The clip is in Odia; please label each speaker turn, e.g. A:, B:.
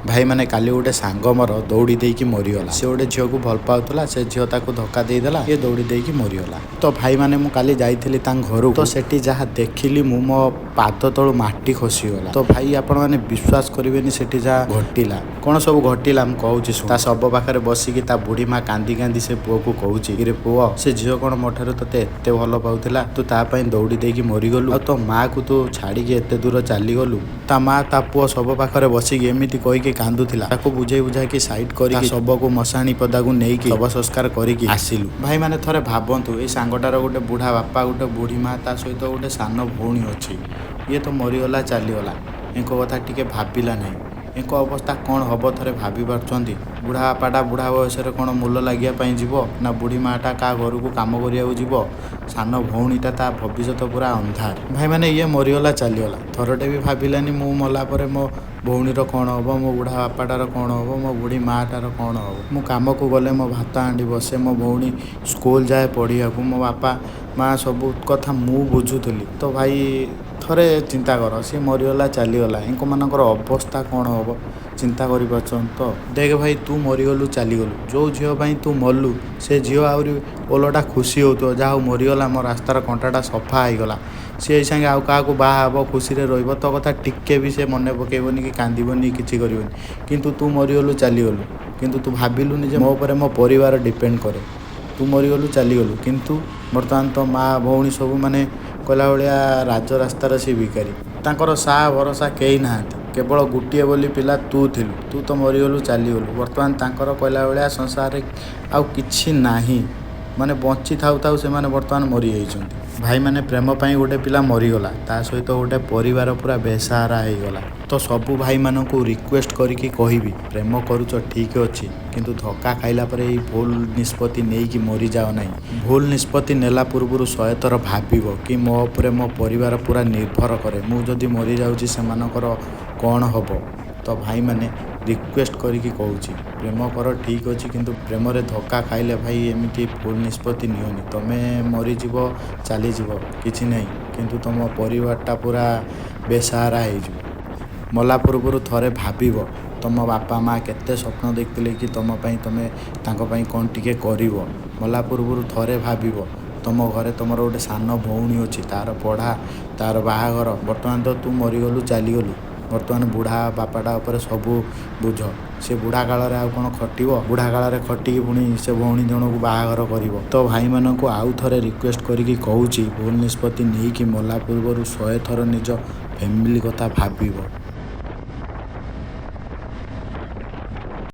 A: ଭାଇମାନେ, କାଲି ଗୋଟେ ସାଙ୍ଗ ମୋର ଦୌଡ଼ି ଦେଇକି ମରିଗଲା। ସେ ଗୋଟେ ଝିଅକୁ ଭଲ ପାଉଥିଲା। ସେ ଝିଅ ତାକୁ ଧକ୍କା ଦେଇଦେଲା। ଇଏ ଦୌଡ଼ି ଦେଇକି ମରିଗଲା। ତ ଭାଇମାନେ, ମୁଁ କାଲି ଯାଇଥିଲି ତାଙ୍କ ଘରକୁ। ତ ସେଠି ଯାହା ଦେଖିଲି, ମୁଁ ମୋ ପାଦ ତଳୁ ମାଟି ଖସିଗଲା। ତ ଭାଇ, ଆପଣମାନେ ବିଶ୍ୱାସ କରିବେନି ସେଠି ଯାହା ଘଟିଲା। କ'ଣ ସବୁ ଘଟିଲା ମୁଁ କହୁଛି ଶୁଣ। ତା ଶବ ପାଖରେ ବସିକି ତା ବୁଢ଼ୀ ମା କାନ୍ଦି କାନ୍ଦି ସେ ପୁଅକୁ କହୁଛି, "କିରେ ପୁଅ, ସେ ଝିଅ କ'ଣ ମୋ ଠାରୁ ତତେ ଏତେ ଭଲ ପାଉଥିଲା? ତୁ ତା ପାଇଁ ଦୌଡ଼ି ଦେଇକି ମରିଗଲୁ ଆଉ ତୋ ମାକୁ ତୁ ଛାଡ଼ିକି ଏତେ ଦୂର ଚାଲିଗଲୁ?" ତା ମା ତା ପୁଅ ଶବ ପାଖରେ ବସିକି ଏମିତି କହିକି କାନ୍ଦୁଥିଲା। ତାକୁ ବୁଝେଇ ବୁଝାଇକି ସାଇଡ୍ କରିକି ଶବକୁ ମଶାଣି ପଦାକୁ ନେଇକି ଶବ ସଂସ୍କାର କରିକି ଆସିଲୁ। ଭାଇମାନେ, ଥରେ ଭାବନ୍ତୁ, ଏଇ ସାଙ୍ଗଟାର ଗୋଟେ ବୁଢା ବାପା, ଗୋଟେ ବୁଢୀ ମା, ତା ସହିତ ଗୋଟେ ସାନ ଭଉଣୀ ଅଛି। ଇଏ ତ ମରିଗଲା, ଚାଲିଗଲା, ଏଙ୍କ କଥା ଟିକେ ଭାବିଲା ନାହିଁ। ଏଙ୍କ ଅବସ୍ଥା କ'ଣ ହବ ଥରେ ଭାବି ପାରୁଛନ୍ତି? ବୁଢା ବାପାଟା ବୁଢା ବୟସରେ କ'ଣ ମୂଲ ଲାଗିବା ପାଇଁ ଯିବ ନା ବୁଢୀ ମାଟା କାହା ଘରକୁ କାମ କରିବାକୁ ଯିବ? ସାନ ଭଉଣୀଟା, ତା ଭବିଷ୍ୟତ ପୁରା ଅନ୍ଧାର। ଭାଇମାନେ, ଇଏ ମରିଗଲା, ଚାଲିଗଲା, ଥରଟେ ବି ଭାବିଲାନି ମୁଁ ମଲା ପରେ ମୋ ଭଉଣୀର କ'ଣ ହବ, ମୋ ବୁଢା ବାପାଟାର କ'ଣ ହବ, ମୋ ବୁଢୀ ମାଟାର କ'ଣ ହବ। ମୁଁ କାମକୁ ଗଲେ ମୋ ଭାତ ହାଣ୍ଡି ବସେ, ମୋ ଭଉଣୀ ସ୍କୁଲ ଯାଏ ପଢ଼ିବାକୁ, ମୋ ବାପା ମା ସବୁ କଥା ମୁଁ ବୁଝୁଥିଲି। ତ ଭାଇ, ଥରେ ଚିନ୍ତା କର, ସିଏ ମରିଗଲା, ଚାଲିଗଲା, ଏଙ୍କମାନଙ୍କର ଅବସ୍ଥା କ'ଣ ହବ ଚିନ୍ତା କରିପାରୁଛନ୍ତି ତ? ଦେଖ ଭାଇ, ତୁ ମରିଗଲୁ, ଚାଲିଗଲୁ, ଯେଉଁ ଝିଅ ପାଇଁ ତୁ ମଲୁ ସେ ଝିଅ ଆହୁରି ଓଲଟା ଖୁସି ହେଉଥିବ, ଯାହା ହଉ ମରିଗଲା, ମୋ ରାସ୍ତାର କଣ୍ଟାଟା ସଫା ହେଇଗଲା। ସିଏ ଏଇ ସାଙ୍ଗେ ଆଉ କାହାକୁ ବାହା ହେବ, ଖୁସିରେ ରହିବ। ତୋ କଥା ଟିକେ ବି ସେ ମନେ ପକେଇବନି କି କାନ୍ଦିବନି, କିଛି କରିବନି। କିନ୍ତୁ ତୁ ମରିଗଲୁ, ଚାଲିଗଲୁ, କିନ୍ତୁ ତୁ ଭାବିଲୁନି ଯେ ମୋ ଉପରେ ମୋ ପରିବାର ଡିପେଣ୍ଡ କରେ। ତୁ ମରିଗଲୁ, ଚାଲିଗଲୁ, କିନ୍ତୁ ବର୍ତ୍ତମାନ ତୋ ମା ଭଉଣୀ ସବୁ ମାନେ କହିଲା ଭଳିଆ ରାଜରାସ୍ତାର ସେ ଭିକାରୀ। ତାଙ୍କର ସାହା ଭରସା କେହି ନାହାନ୍ତି। କେବଳ ଗୋଟିଏ ବୋଲି ପିଲା ତୁ ଥିଲୁ। ତୁ ତ ମରିଗଲୁ, ଚାଲିଗଲୁ। ବର୍ତ୍ତମାନ ତାଙ୍କର କହିଲା ଭଳିଆ ସଂସାରରେ ଆଉ କିଛି ନାହିଁ। ମାନେ ବଞ୍ଚି ଥାଉ ଥାଉ ସେମାନେ ବର୍ତ୍ତମାନ ମରିଯାଇଛନ୍ତି। ଭାଇମାନେ, ପ୍ରେମ ପାଇଁ ଗୋଟେ ପିଲା ମରିଗଲା, ତା ସହିତ ଗୋଟେ ପରିବାର ପୁରା ବେସାହାରା ହେଇଗଲା। ତ ସବୁ ଭାଇମାନଙ୍କୁ ରିକ୍ୱେଷ୍ଟ କରିକି କହିବି, ପ୍ରେମ କରୁଛ ଠିକ୍ ଅଛି, କିନ୍ତୁ ଧକ୍କା ଖାଇଲା ପରେ ଏଇ ଭୁଲ ନିଷ୍ପତ୍ତି ନେଇକି ମରିଯାଅ ନାହିଁ। ଭୁଲ ନିଷ୍ପତ୍ତି ନେଲା ପୂର୍ବରୁ 100 ଥର ଭାବିବ କି ମୋ ଉପରେ ମୋ ପରିବାର ପୁରା ନିର୍ଭର କରେ, ମୁଁ ଯଦି ମରିଯାଉଛି ସେମାନଙ୍କର କ'ଣ ହବ। ତ ଭାଇମାନେ, ରିକ୍ୱେଷ୍ଟ କରିକି କହୁଛି, ପ୍ରେମ କର ଠିକ୍ ଅଛି, କିନ୍ତୁ ପ୍ରେମରେ ଧକ୍କା ଖାଇଲେ ଭାଇ ଏମିତି ଭୁଲ ନିଷ୍ପତ୍ତି ନିଅନି। ତମେ ମରିଯିବ, ଚାଲିଯିବ, କିଛି ନାହିଁ, କିନ୍ତୁ ତମ ପରିବାରଟା ପୁରା ବେସାହାରା ହେଇଯିବ। ମଲା ପୂର୍ବରୁ ଥରେ ଭାବିବ, ତମ ବାପା ମା କେତେ ସ୍ୱପ୍ନ ଦେଖିଥିଲେ କି ତମ ପାଇଁ, ତମେ ତାଙ୍କ ପାଇଁ କ'ଣ ଟିକେ କରିବ। ମଲା ପୂର୍ବରୁ ଥରେ ଭାବିବ, ତମ ଘରେ ତମର ଗୋଟେ ସାନ ଭଉଣୀ ଅଛି, ତାର ପଢ଼ା, ତାର ବାହାଘର। ବର୍ତ୍ତମାନ ତ ତୁ ମରିଗଲୁ, ଚାଲିଗଲୁ। ବର୍ତ୍ତମାନ ବୁଢ଼ା ବାପାଟା ଉପରେ ସବୁ ବୋଝ। ସେ ବୁଢ଼ା କାଳରେ ଆଉ କ'ଣ ଖଟିବ? ବୁଢ଼ା କାଳରେ ଖଟିକି ପୁଣି ସେ ଭଉଣୀ ଜଣକୁ ବାହାଘର କରିବ। ତ ଭାଇମାନଙ୍କୁ ଆଉ ଥରେ ରିକ୍ୱେଷ୍ଟ କରିକି କହୁଛି, ଭୁଲ ନିଷ୍ପତ୍ତି ନେଇକି ମଲା ପୂର୍ବରୁ 100 ଥର ନିଜ ଫ୍ୟାମିଲି କଥା ଭାବିବ।